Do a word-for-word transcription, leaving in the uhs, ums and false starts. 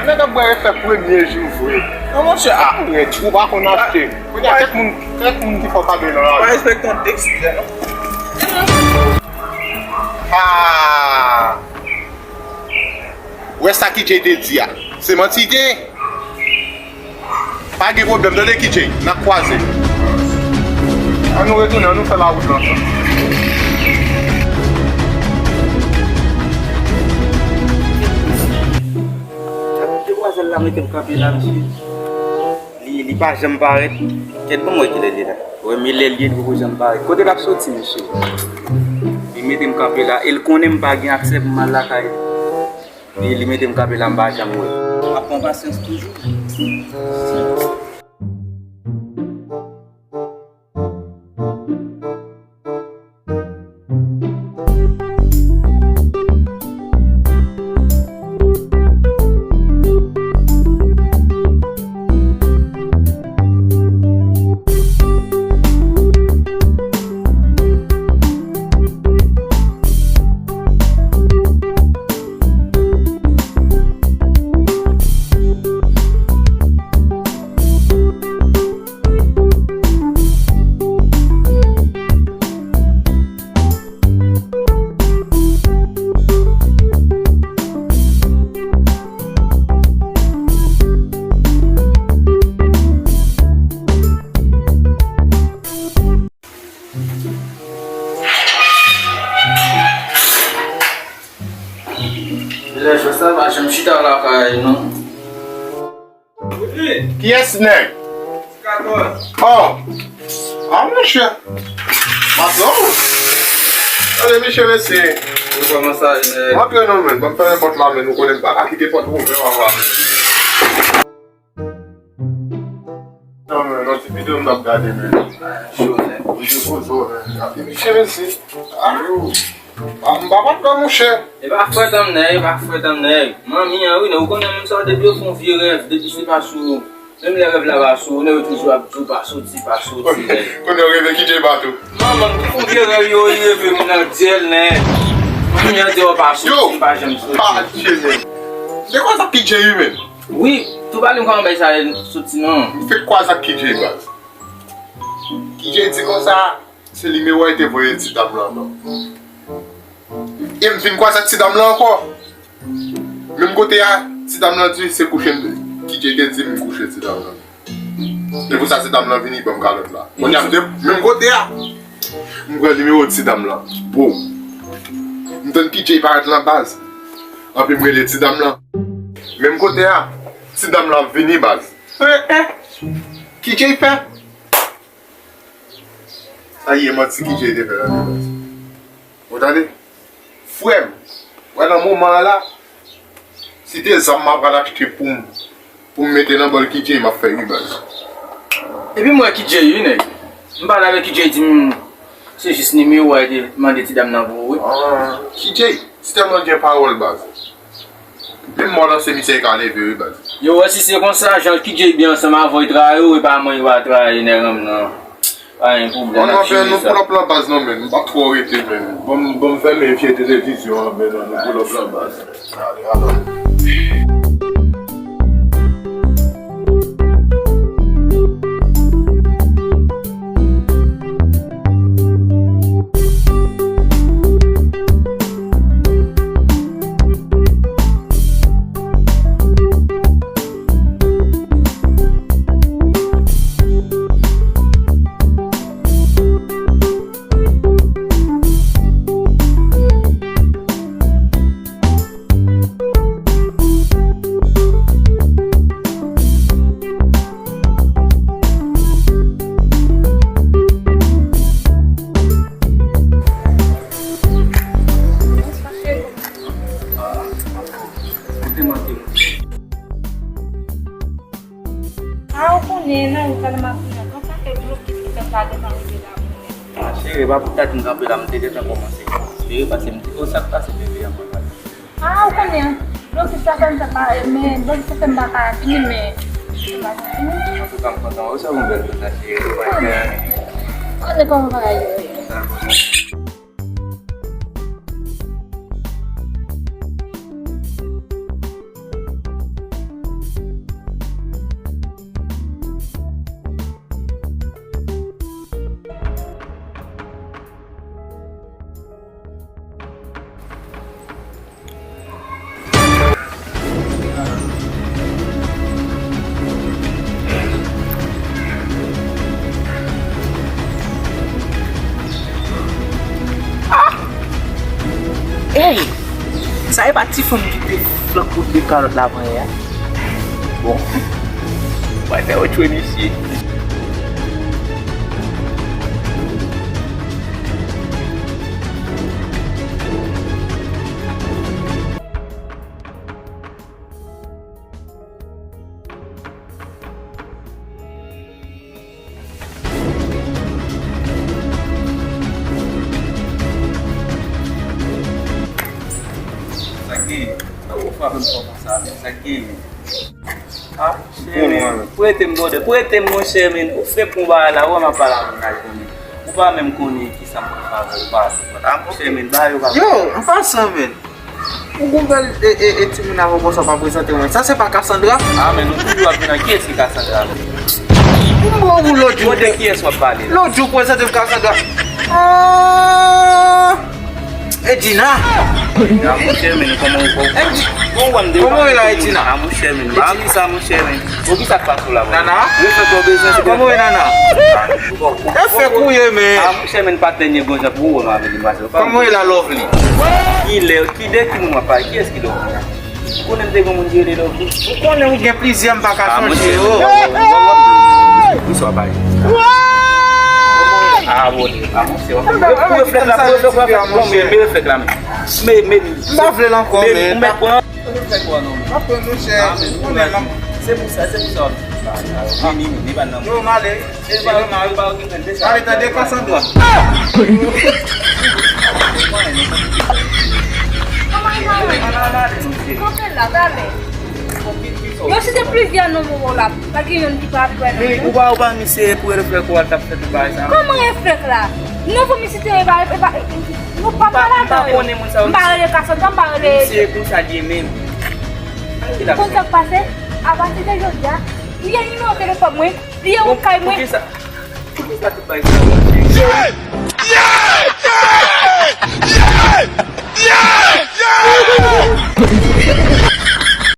Nèg ap bwè efè premye jou vre. Non, monchè, a. Arèt, ou pa konn achte. Kounye a, kèk moun, kèk moun ki fè kado nan lari. Pa respekte yon tèks, non. Ah! Wè sa K J te di a. Se manti te ye. Pa gen pwoblèm, tande K J, n ap kwaze. An nou retounen, an nou fè lawout lan ansanm. Demwazèl la mete m kanpe la, mesye. Li, li pa janm parèt. Kèt, ban m wè kilè l ye la. Wè, men lè l ye, li poko janm parèt. Kote l ap soti, mesye? Li mete m kanpe la. E l konnen m pa gen aksè pou m al lakay li. Li, li mete m kanpe la, m pa janm wè. M ap pran pasyans toujou. Lè jwè sa pa janm chita lakay non. Kiyès nèg? Oh! Ah, monchè. Patwon. Tande, mesye, mesye. Ou kòman sa, nèg? M antre non, men. Ban m fèmen pòt la, men. Ou konnen m pa ka kite pòt ouvè, papa. Non, men, nan ti videyo m t ap gade, men. Cho, nèg. Ou te poze w, men. Gade, mesye, mesye. Ah, yo. Ah, m pa patwon, monchè. E pa frèt an, nèg, e pa frèt an, nèg. Manmi an, wi, nèg, ou konnen moun sa yo, depi yo fè yon vye rèv, depi se pa sou, menm lè rèv la pa sou, nèg, yo toujou ap di w pa soti, pa soti, nèg. Konnen yo reve K J bato. Manman m ki fè yon vye rèv, yo, li reve m nan dyèl, nèg. Manmi an di w pa soti, m pa janm soti. Yo, pa K J, nèg. Se kwa sa K J, wi, men? Wi, tou pale m kòman bay sa soti, non. Se kwa sa K J, baz? K J di konsa, se nimewo a li te voye ti dam lan ban m. E m vin kwaze ak ti dam lan ankò. Menm kote a, ti dam lan di se kouche m, K J te di m kouche ti dam lan. Se pou sa ti dam lan vini ban m kalòt la. Kounye a, m te, menm kote a, m pran nimewo ti dam lan. Boum. M tann K J parèt lan baz. Anpi m rele ti dam lan. Menm kote a, ti dam lan ap vini baz. Eh, eh. K J fè. Sa ye manti K J te fè tande baz. Ou tande? Frè m, wè nan moman an la, si te zam m ap pral achte pou m, pou m mete nan bòl K J, m ap fè wi baz. Epi m wè K J wi nèg. M pale avèk K J, di m se jis nimewo a li te mande ti dam nan pou ou wi. Ah, K J, ti dam lan gen pawòl baz. Menm mò nan se misye ka leve wi baz. Yo wè si se konsa, jan K J byen ansanm avè w, li trayi w, e pa mwen li pa trayi nèg an m nan. Pa gen pwoblèm. An n ap fè nou pull up lan baz non, men. M pa twò rete, men. Ban m, ban m fèmen vye televizyon an, men, nan nou pull up lan baz. Ale, ale. A, ou konnen, nan wout la, m ap vin an. Konsa ke blokis ki fè m pa gentan rive la pou mwen. A, cheri, pa pou dat m kanpe la, m te gentan kòmanse espere, paske m te, o, sa k pase bebe an mwen pale. A, ou konnen, blokis la fè m fè pa, men, blokis la fè m pa ka vini, men. Antouka, m kontan wè w, se yon bèl kontan, cheri, ou pa gen. Konnen kòman bagay yo ye. Dakò. Ti fanm ki te flank kote kalòt la pran yè a. Bon. Mwen fè yo tchwe misye. Sa k genyen? Sa w frape m fò konsa, men? Sa k genyen? Ah, chè, men. Prete m, brother. Prete m, monchè, men. Ou fè pou bagay la, ou wè m ap pale avè w nan jounen. Ou pa menm konnen kisa m pou fè avè w, pa. Ah, monchè, men, bagay yo pa. Yo, an pasan, men. Ou gon bèl e, e, e timoun avè w konsa w pa prezante mwen. Sa se pa Cassandra? Ah, men nou toujou ap vin nan kiyès ki Cassandra, men? Ou mò ou lòt jou. Kote kiyès w ap pale la? Lòt jou prezante m Cassandra. Ah! Edina! Ah, monchè, men, kòman ou, kòman, kòman w wè m devan? Kòman w ye la, Edina? Ah, monchè, men, pa di sa, monchè, men. Bon, kisa k pase w la, bon? Nana? Reflèk ou bezwen, se... Kòman w ye, Nana? Reflèk ou ye, men. Ah, monchè, men, pa tènye gon jan pou ou, non, avè demoiselle. Kòman w ye la, Lovely? Kilè, ki de ki moun w ap pale? Kiyès ki Lovely la? Ou konnen m te gen moun ki rele Lovely? Ou konnen ou gen plizyè, m pa ka chonje yo. Kisa w ap pale? Ah, bon, ah, monchè, w ap... Reflèk la, reflèk la, bon, men, men reflèk la, men. Men, men, m pa vle l ankò, men. Ou mèt pran. Ou mèt pran, non, men. M ap pran, monchè. Ah, men, ou konnen, men. Se pou sa, se pou sa w ap vini, vini, vini, pa nan. Yo, m ale. Se pa, se pa okipe l de sa. Ale, tande, Cassandra. Kanpe la, tande. Yo site plizyè non mwen la. Pa gen youn ki pa kwè nan men. Ou pa, ou pa misye pou reflèk ou al t ap fè tout bagay sa. Kòman reflèk la? Non, pou misye te, e pa, e pa, nou pa pale adan yo. M pa rele Cassandra, m pa rele. Misye konsa l ye menm. Konn sa k pase? Apati de jodi a, li ye nimewo telefòn mwen, li ye wout kay mwen. Poukisa, poukisa tout bagay sa yo? Yeah! Yeah! Yeah! Yeah! Yeah!